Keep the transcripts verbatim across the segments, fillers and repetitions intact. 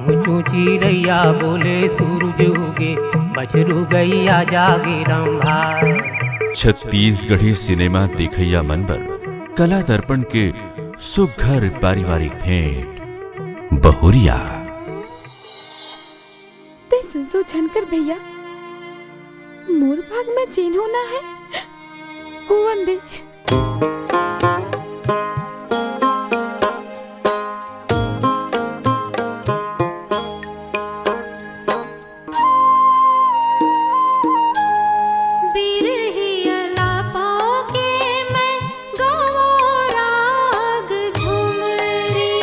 चूची रैया बोले सूरज उगे, बछरू गैया जागे रंभा। छत्तीसगढ़ी सिनेमा देखइया मन बर कला दर्पण के सुघर पारिवारिक भेंट बहुरिया। ते संसो झनकर भैया, मोर भाग में जेन होना है, होवन दे। बिरहिया ला पाओ के मैं गवो राग झुमरी।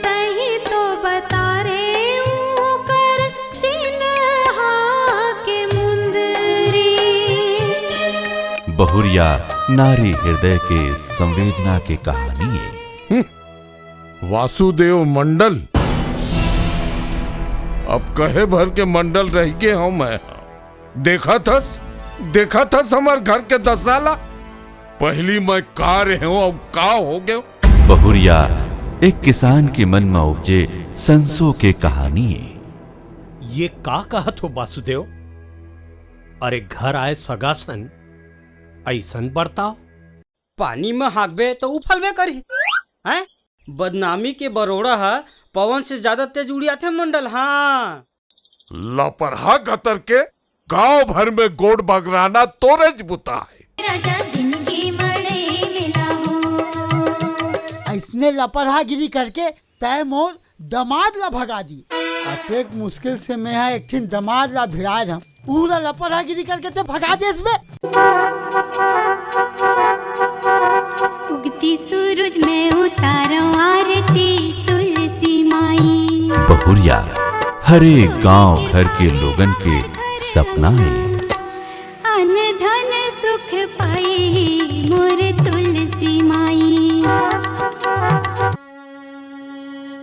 तही तो बता रे ऊकर चिन्हा के मुंदरी। बहुरिया नारी हृदय के संवेदना के कहानी है। वासुदेव मंडल। अब कहे भर के मंडल रह गे हूं मैं। देखा थस, देखा थस हमर घर के दशा ला। पहली मैं का रहे हूं अउ का हो गयो। बहुरिया एक किसान के मन म उपजे संसो के कहानी है। ये का कहत हो बासुदेव? अरे घर आए सगासन ऐसन बर्ताव। पानी म हाकबे त उफलबे करही। हैं? बदनामी के बरोड़ा ह पवन से ज्यादा तेज उड़ियाथे मंडल। हाँ, लपरहा गतर के गांव भर में गोड़ बगराना तोरेच बुता है। राजा जिनगी मड़ई मिला हो। ऐसने लपरहागिरी करके तय मोर दमाद ला भगा दी। अतेक मुश्किल से मैं हा एक ठिन दमाद ला भिड़ाए रहम, पूरा लपरहागिरी करके ते भगा देस बे। उगती सूरज में उतारो आरती तुलसी माई। बहुरिया हर एक गांव घर के लोगन के सपना है। अन धन सुख पाई मोर तुलसी माई।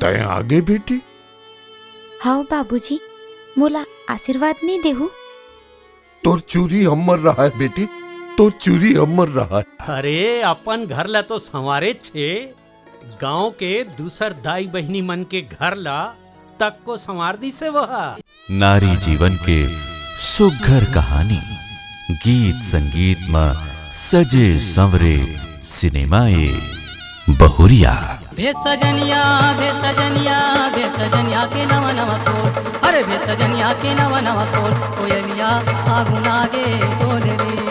तय आगे बेटी। हाव बाबूजी, मोला आशीर्वाद नहीं देहू? तोर चूरी अमर रहा है बेटी, तोर चूरी अमर रहा है। अरे अपन घर ला तो संवारे छे, गांव के दूसर दाई बहिनी मन के घर ला तक को संवार दिसे वह। नारी जीवन के सुघर कहानी, गीत संगीत म सजे संवरे सिनेमा ए बहुरिया। भेज सजनिया, भेज सजनिया, भेज सजनिया के नवा नवा कोट। अरे भेज सजनिया के नवा नवा कोट, कोयलिया आगू लागे डोले रे।